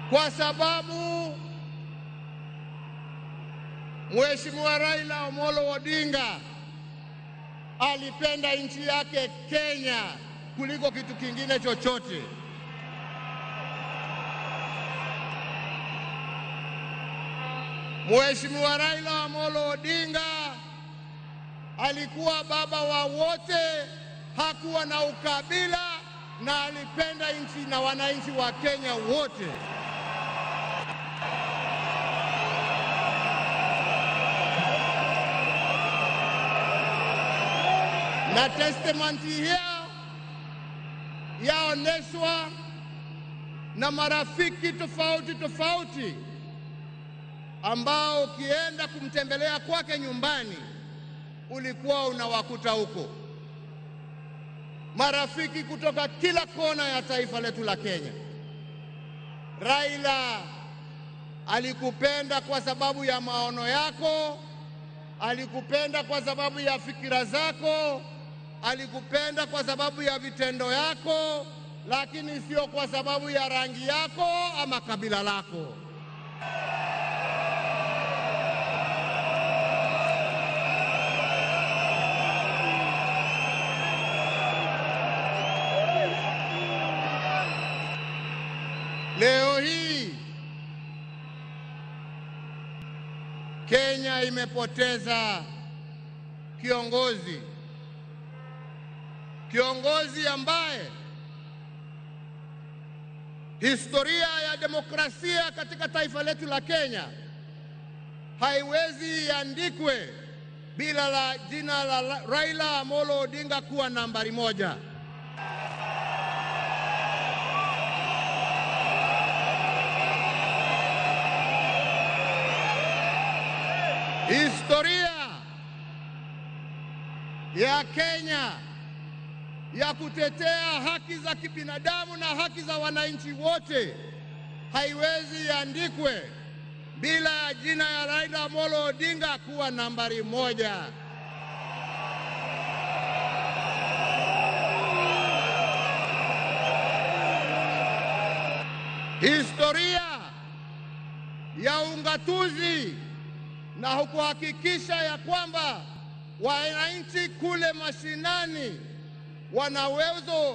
Kwa sababu Mheshimiwa Raila Amolo Odinga alipenda nchi yake Kenya kuliko kitu kingine chochote. Mheshimiwa Raila Amolo Odinga alikuwa baba wa wote, hakuwa na ukabila na alipenda nchi na wananchi wa Kenya wote. Na testament hiyo yaoneshwa na marafiki tofauti tofauti ambao ukienda kumtembelea kwake nyumbani ulikuwa unawakuta huko. Marafiki kutoka kila kona ya taifa letu la Kenya. Raila alikupenda kwa sababu ya maono yako, alikupenda kwa sababu ya fikira zako, alikupenda kwa sababu ya vitendo yako, lakini sio kwa sababu ya rangi yako ama kabila lako. Leo hii Kenya imepoteza kiongozi, kiongozi ambaye historia ya demokrasia katika taifa letu la Kenya haiwezi iandikwe bila la jina la Raila Amolo Odinga kuwa nambari moja. Historia ya Kenya ya kutetea haki za kibinadamu na haki za wananchi wote haiwezi iandikwe bila ya jina ya Raila Amolo Odinga kuwa nambari moja. Historia ya ungatuzi na kuhakikisha ya kwamba wananchi kule mashinani wana uwezo